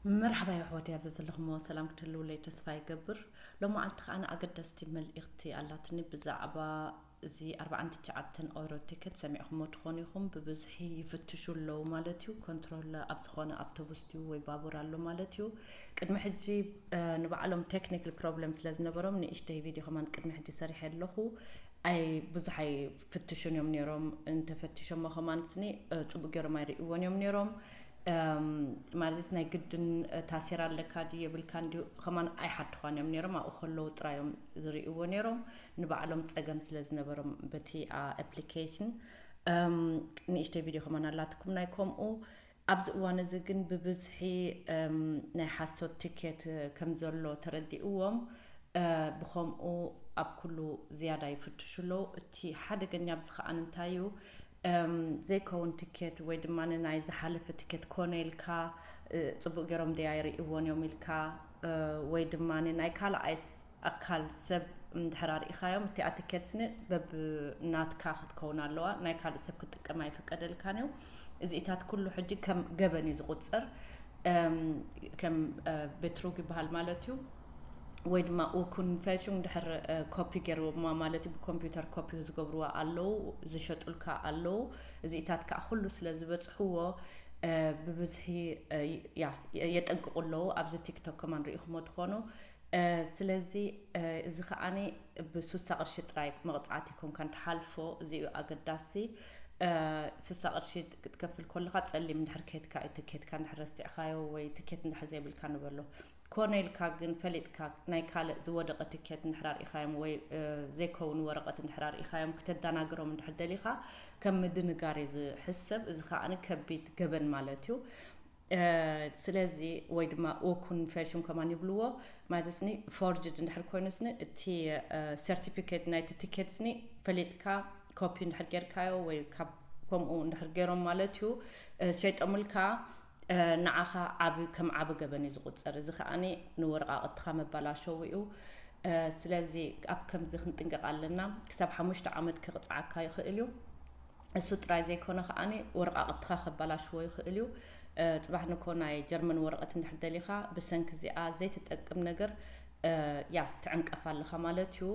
መርሓባ የሕዋት፣ ኣብዚ ዘለኹሞ ሰላም ክትህልውለይ ተስፋ ይገብር። ሎማዓልቲ ከኣ ኣገደስቲ መልእኽቲ ኣላትኒ ብዛዕባ እዚ ኣርባዓን ትሽዓተን ኦይሮ ቲኬት ሰሚዕኹሞ ትኾኑ ኢኹም። ብብዝሒ ይፍትሹ ኣለዉ ማለት እዩ። ኮንትሮል ኣብ ዝኾነ ኣውቶቡስ ድዩ ወይ ባቡር ኣሎ ማለት እዩ። ቅድሚ ሕጂ ንባዕሎም ቴክኒካል ፕሮብለም ስለ ዝነበሮም ንእሽተይ ቪድዮ ከማን ቅድሚ ሕጂ ሰሪሐ ኣለኹ። ኣይ ብዙሕ ኣይፍትሹን እዮም ነይሮም። እንተፈቲሾሞ ከማን ስኒ ጽቡቅ ገይሮም ኣይርእይዎን እዮም ነይሮም። ማለት ናይ ግድን ታሴራ ኣለካ ድዩ የብልካ እንዲዩ ከማን ኣይሓትኳን እዮም ነይሮም። ኣብኡ ከለዉ ጥራዮም ዝርእይዎ ነይሮም። ንባዕሎም ጸገም ስለ ዝነበሮም በቲ ኣፕሊኬሽን ንእሽተይ ቪድዮ ከማን ኣላትኩም ናይ ከምኡ። ኣብዚ እዋን እዚ ግን ብብዝሒ ናይ ሓሶት ቲኬት ከም ዘሎ ተረዲእዎም። ብኸምኡ ኣብ ኩሉ ዝያዳ ይፍትሹ ኣለዉ። እቲ ሓደገኛ ኣብዚ ከኣ እንታይ እዩ? ዘይከውን ትኬት ወይ ድማ ናይ ዝሓለፈ ትኬት ኮነ ኢልካ ጽቡቅ ገይሮም ደይ ኣይርእይዎን እዮም ኢልካ ወይ ድማ ናይ ካልኣይ ኣካል ሰብ እንድሕር ኣርኢኻዮም እቲኣ ትኬት ስኒ በብ ናትካ ክትከውን ኣለዋ። ናይ ካልእ ሰብ ክትጥቀም ኣይፍቀደልካን እዩ። እዚኢታት ኩሉ ሕጂ ከም ገበን እዩ ዝቁጸር። ከም ቤትሩግ ይበሃል ማለት እዩ። ወይ ድማ ኡኩን ፈሽን ድሕር ኮፒ ገይርዎማ ማለት እዩ። ብኮምፒውተር ኮፒ ዝገብርዋ ኣለዉ፣ ዝሸጡልካ ኣለዉ። እዚኢታት ከዓ ኩሉ ስለ ዝበፅሕዎ ብብዝሒ የጠንቅቁ ኣለዉ። ኣብዚ ቲክቶክ ከማን ርኢኹሞ ትኾኑ። ስለዚ እዚ ከዓኒ ብሱሳ ቅርሺ ጥራይ መቕፃዕቲ ኮንካ ንትሓልፎ እዚኡ ኣገዳሲ። ሱሳ ቅርሺ ክትከፍል ከለካ ጸሊም እንድሕር ኬትካ እዩ ትኬትካ እንድሕር ረሲዕካዮ ወይ ትኬት እንድሕር ዘይብልካ ንበሎ። ኮነ ኢልካ ግን ፈሊጥካ ናይ ካልእ ዝወደቐ ትኬት እንድሕር ኣርኢኻዮም ወይ ዘይከውን ወረቐት እንድሕር ኣርኢኻዮም ክተደናግሮም እንድሕር ደሊኻ ከም ምድንጋር እዩ ዝሕሰብ። እዚ ከዓኒ ከቢድ ገበን ማለት እዩ። ስለዚ ወይ ድማ ኡኩን ፈሽን ከማን ይብልዎ ማለት ስኒ ፎርጅድ እንድሕር ኮይኑ ስኒ እቲ ሰርቲፊኬት ናይቲ ትኬት ስኒ ፈሊጥካ ኮፒ እንድሕር ጌርካዮ ወይ ካብ ከምኡ እንድሕር ገይሮም ማለት እዩ ሸይጦምልካ ንዓኻ ዓብ ከም ዓብ ገበን እዩ ዝቁፀር። እዚ ከዓኒ ንወረቃቅትኻ መባላሸው እዩ። ስለዚ ኣብ ከምዚ ክንጥንቀቕ ኣለና። ክሳብ ሓሙሽተ ዓመት ክቕፅዓካ ይኽእል እዩ። እሱ ጥራይ ዘይኮነ ከዓኒ ወረቃቅትኻ ከባላሽዎ ይኽእል እዩ። ጽባሕ ንኮ ናይ ጀርመን ወረቀት እንድሕር ደሊኻ ብሰንኪ እዚኣ ዘይትጠቅም ነገር ያ ትዕንቀፍ ኣለኻ ማለት እዩ።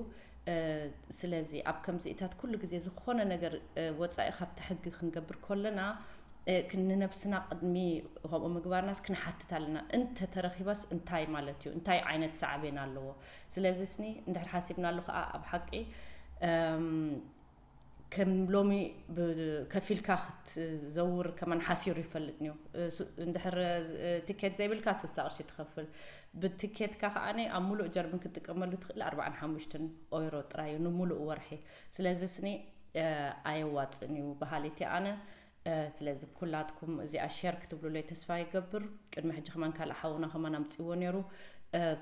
ስለዚ ኣብ ከምዚኢታት ኩሉ ግዜ ዝኾነ ነገር ወጻኢ ካብቲ ሕጊ ክንገብር ከለና ንነብስና ቅድሚ ከምኡ ምግባርናስ ክንሓትት ኣለና። እንተተረኺባስ እንታይ ማለት እዩ? እንታይ ዓይነት ሳዕቤን ኣለዎ? ስለዚ ስኒ እንድሕር ሓሲብናሉ ከዓ ኣብ ሓቂ ከም ሎሚ ከፊልካ ክትዘውር ከማን ሓሲሩ ይፈልጥ እዩ። እንድሕር ቲኬት ዘይብልካ ስሳ ቅርሺ ትኸፍል። ብትኬትካ ከዓኒ ኣብ ሙሉእ ጀርመን ክትጥቀመሉ ትኽእል ኣርባዓን ሓሙሽተን ኦይሮ ጥራይ እዩ ንሙሉእ ወርሒ። ስለዚ ስኒ ኣየዋፅን እዩ በሃሊት እየ ኣነ። ስለዚ ኩላትኩም እዚኣ ሸር ክትብሉለይ ተስፋ ይገብር። ቅድሚ ሕጂ ከማን ካልእ ሓውና ከማን ኣምፅዎ ነይሩ።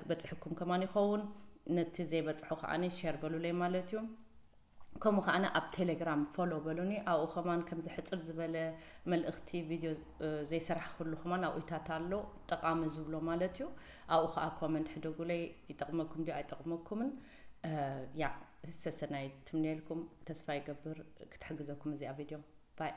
በፅሕኩም ከማን ይኸውን። ነቲ ዘይበፅሖ ከዓኒ ሸር በሉለይ ማለት እዩ። ከምኡ ከዓነ ኣብ ቴሌግራም ፎሎ በሉኒ። ኣብኡ ከማን ከምዚ ሕፅር ዝበለ መልእኽቲ ቪድዮ ዘይሰራሕኩሉ ከማን ኣብኡታት ኣሎ። ጠቓሚ ዝብሎ ማለት እዩ። ኣብኡ ከዓ ኮመንት ሕደጉለይ። ይጠቕመኩም ድዩ ኣይጠቕመኩምን? ያ ሰሰናይ ትምንየልኩም። ተስፋ ይገብር ክትሕግዘኩም እዚኣ ቪድዮ። ባይ።